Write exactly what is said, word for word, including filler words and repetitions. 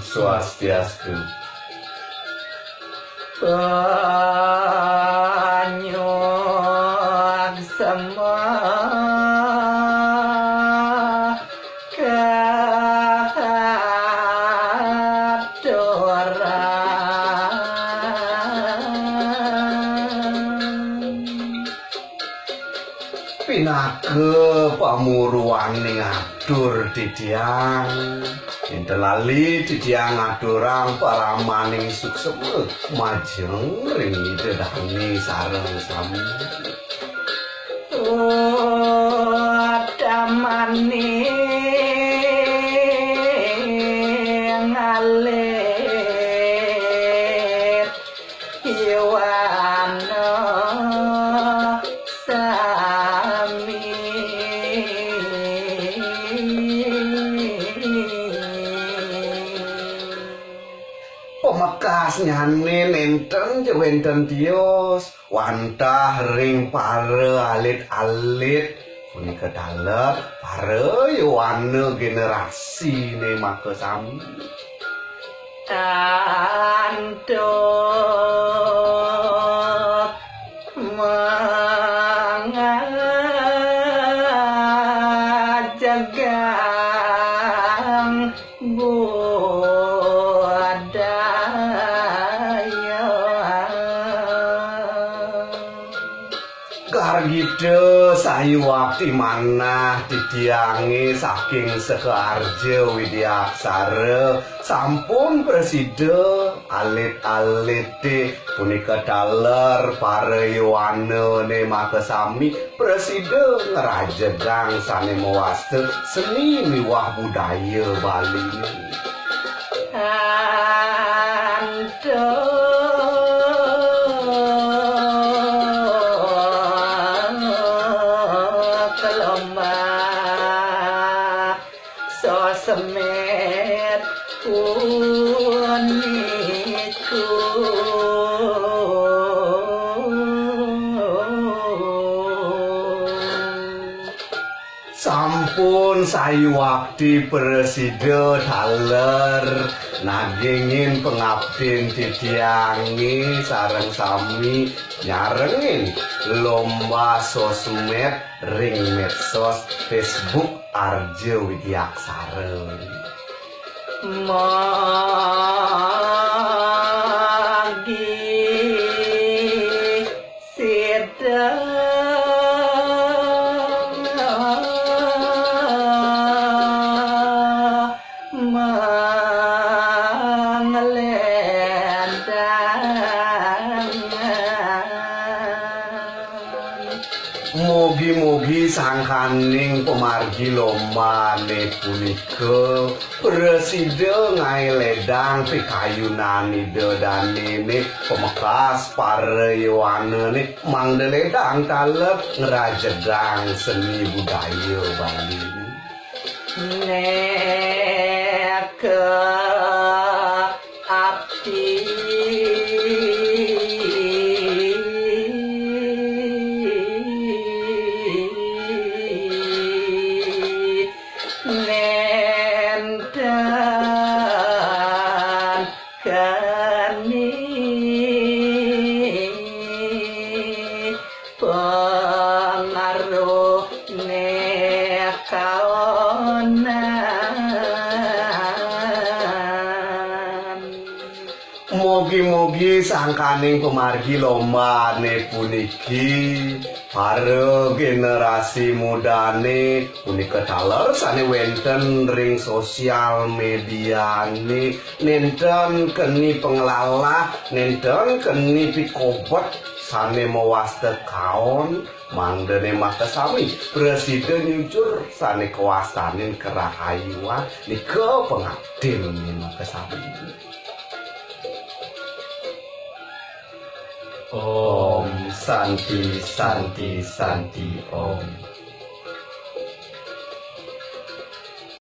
Swastiastu. Pinaka pamuruaning atur titiang. Enten lali titiang aturang paramaning suksema majeng ring Ida Dane sareng sami. Utamaning alit Yowana sami. Pamekasnyane nenten ja wenten tios wantah ring para alit-alit punika taler para yowana generasine makasami. Antuk mangajegang budaya. Gargita sayuwakti manah titiange saking Seka Arja Widyaksara sampun prasida alit-alite punika taler para yowanane makasami prasida ngrajegang sane mawasta seni miwah budaya Bali. Antuk lomba sosmed puniku. Sampun sayuwakti prasida taler nagingin pangaptin titiange sareng sami nyarengin lomba sosmed ring medsos Facebook Arja Widyaksara. Magi sida mangledangan. Mugi-mugi sangkaning pamargi lombane punika prasida ngae ledang pikayunan Ida Danene pamekas para yowanane mangda ledang taler ngrajegang seni budaya Bali. Neka ati nenten keni pangaruhne kaonan. Mugi-mugi sangkaning pamargi lombane puniki, para generasi mudane punika taler sane wenten ring sosial mediane, nenten keni panglalah, nenten keni pikobet sane mawasta kaon, mangdane makasami prasida nyujur sane kawastanin karahayuan nika pangaptin makasami. Om Santi, Santi, Santi, Om.